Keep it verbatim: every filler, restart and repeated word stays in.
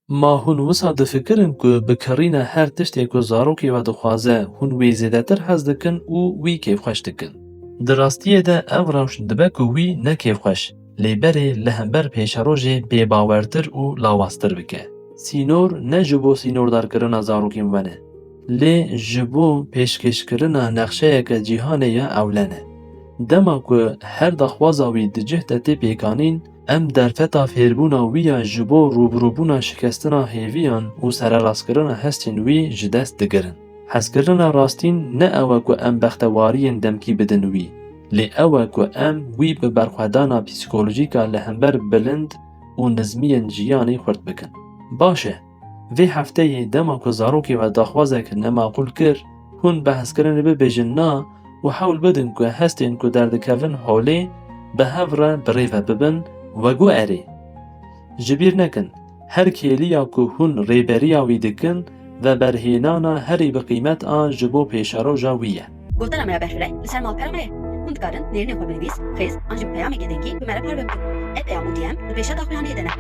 Ma hûn wisa difikirin ku bi kirîna her tiştê ku zarokê we dixwaze, hûn wî zêdetir hez dikin û wî kêfxweş dikin? Di rastiyê de ev rewş dibe ku wî ne kêfxweş, lê berê li hember pêşerojê bêbawertir û lawaztir bike. Sînor ne ji bo sînordarkirina zarokên we ne, lê ji bo pêşkêşkirina nexşeyeke cîhanê ya ewle ne. Dema ku her daxwaza wî di cih de tê pêkanîn, em derfeta fêrbûna wî ya ji bo rûbirûbûna şikestina hêviyan û sererastkirina hestên wî ji dest digirin. Hezkirina rastîn ne ew e ku em bextewariyên demkî bidin wî, lê ew e ku em wî bi berxwedana psîkolojîk a li hember bilind û nizmiyên jiyanê xurt bikin. Baş e, vê hefteyê dema ku zarokê we daxwazek nemaqûl kir, hûn behskirinê bibêjin na û hewl bidin ku hestên ku derdikevin holê bi hev re bi rê ve bibin, vego erê. Ji bîr nekin, her kêliya ku hûn rêberiya wî dikin, veberhênana herî bi qîmet a ji bo pêşeroja wî ye. Gotina me ya berfireh li ser malpera me ye. Hûn dikarin nêrînê xwe bi nivîs, xêz an jî bi peyamekê dengî bi me re parve bikin. Ev peyam û D M di pêşeta xuyaniyê de ne.